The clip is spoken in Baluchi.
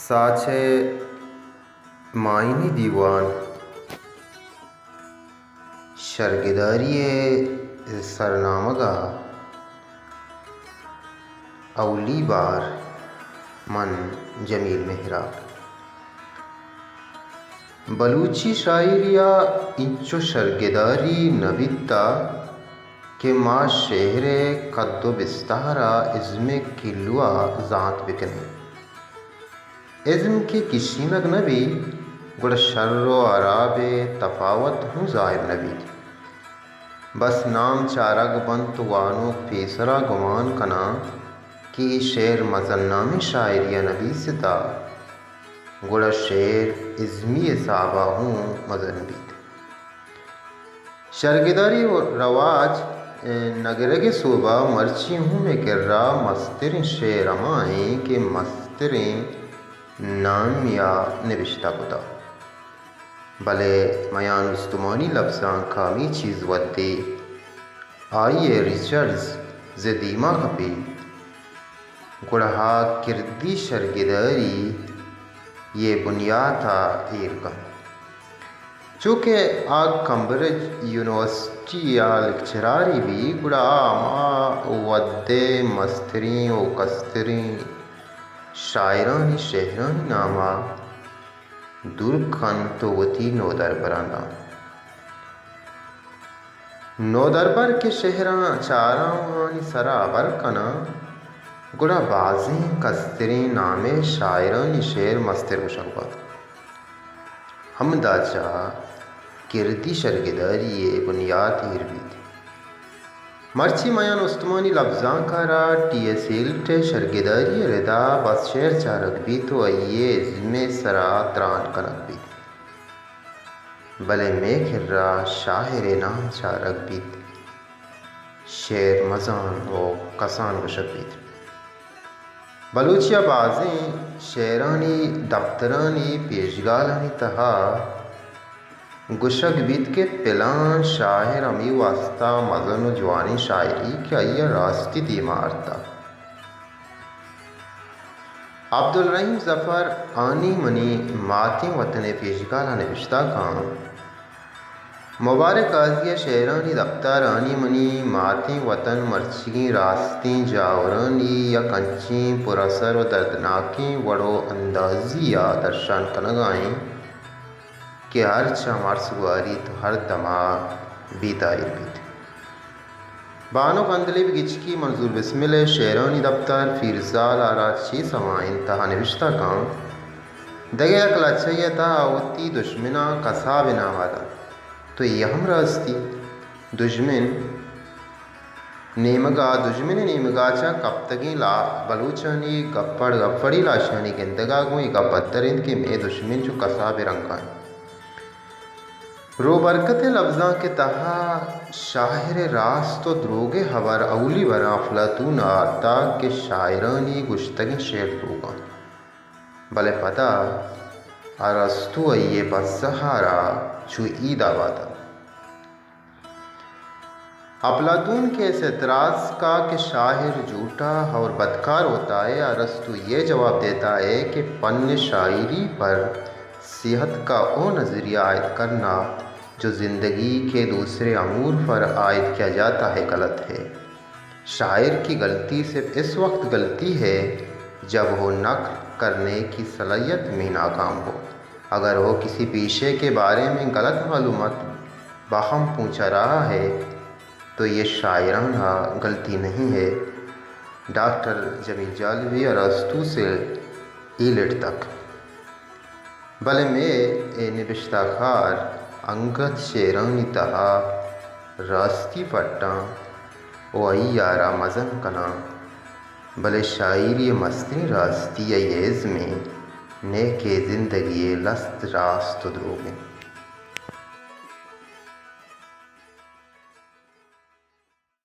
ساچ ءِ ماہینی دیوان، شرگداری ءِ سرنامگ ءَ اولی بار من جمیل مہراب۔ بلوچی شاعری ءَ اینچو شرگداری نہ بیتہ کہ ما شعر ءِ قد ءُ بستار ءَ ازم ءِ کلو ءَ زانت بکنیں۔ ازم کہ کشینگ نہ بیت، گڑا شر ءُ ہراب ءِ تپاوت ہوں ظاہر نہ بیت۔ بس نام چارگ بنت ءُ وانوک پیسرا گمان کناں کہ اے شعر مزن نامیں شاعری ءَ نبیستہ، گڑا شعر ازمی حساب ءَ ہوں مزن بیت۔ شرگداری ءِ رواج ءِ نگرگ ءِ سوب ءَ مرچی ہوں مئے کرا مستریں شعر ہما ایں کہ مستریں نامی ءَ نبشتہ کتہ۔ بلے میان استمانی لبزانک ءَ ہمے چیز ودے، آئی ءِ ریچرز ءِ دیما کپی، گڑا آ کردی شرگداری ءِ بنیات ءَ ایر کنت۔ چو کہ آ کمبرج یونیورسٹی ءَ لیکچرارے بی، گڑا آ ہما وھد ءِ مستریں ءُ کستریں شاعرانی شعرانی نام ءَ در کنت ءُ وتی نودربراں دنت۔ نودربر کہ شعراں چاراں ءُ آنی سرا ہبر کناں، گڑا بازیں کستریں نامیں شاعرانی شعر مستر گوشگ بنت۔ ہمدا چہ کردی شرگداری ءِ بنیات ایر بیت۔ مرچی میان استمانی لبزانک ءَ را ٹی ایس ایلیٹ ءِ شرگداری ءِ ردا بس شعر چارگ بیت ءُ آئی ءِ ازم ءِ سرا تران کنگ بیت، بلے مئے کرا شاعر ءِ نام چارگ بیت، شعر مزان ءُ کسان گوشگ بیت۔ بلوچی ءَ بازیں شعرانی دپترانی پیشگالانی تہا گوشگ بیت کہ پلان شاعر ہمے واستا مزن ءُ جوانیں شاعرے کہ آئی ءَ راستی دیما آرتہ۔ عبدالرحیم ظفر آنی منی ماتیں وطن ءِ پیشگال ءَ نبشتہ کنت، مبارک قاضی ءِ شعرانی دپتر آنی منی ماتیں وطن مرچیگیں راستیں جاورانی یک انچیں پر اثر ءُ دردناکیں وڑ ءُ اندازے ءَ درشان کنگ ءَ ایں کہ ہرچ ہم ارس گواریت ءُ ہر دم ءَ بیدائر بیت۔ بانک عندلیب گچکی منظور بسمل ءِ شعرانی دپتر پیرزال ءَ را چے سما انت ءَ نبشتہ کنت، دگہ یک لچہے ءِ تہا وتی دژمناں کساب ءِ نام ءَ دنت۔ تو اے ہم راستی، دژمن نیمگا، دژمن ءِ نیمگا چہ کپتگیں لا-، بلوچانی گپڑ گپڑی لاشانی گندگا گوں اے گپ بدتر انت کہ مئے دژمن چو کساب ءِ رنگا انت۔ روبرکت ءِ لبزانک ءِ تہا شاعر ءِ راست ءُ دروگ ءِ ہبر اولی براں افلاطون ءَ آرتگ کہ شاعرانی گوشتگیں شعر دروگ انت، بلے پدا ارسطو ءَ آئی ءِ پسہ ءَ را چو اے دعوا دات۔ افلاطون کے اس اعتراض کا کہ شاعر جھوٹا اور بدکار ہوتا ہے، ارسطو یہ جواب دیتا ہے کہ فن شاعری پر صحت کا وہ نظریہ عائد کرنا جو زندگی کے دوسرے امور پر عائد کیا جاتا ہے، غلط ہے۔ شاعر کی غلطی صرف اس وقت غلطی ہے جب وہ نقل کرنے کی صلاحیت میں ناکام ہو۔ اگر وہ کسی پیشے کے بارے میں غلط معلومات باہم پہنچا رہا ہے تو یہ شاعرانہ غلطی نہیں ہے۔ ڈاکٹر جمیل جالبی، ارسطو سے ایلیٹ تک۔ بلے مئے اے نبشتہ کار انگت شعرانی تہا راستی پٹاں ءُ آئی ءَ را مزن کناں، بلے شاعری ءِ مستریں راستی آئی ءِ ازم انت، نئیکہ زندگی ءِ لست راست ءُ دروگ انت۔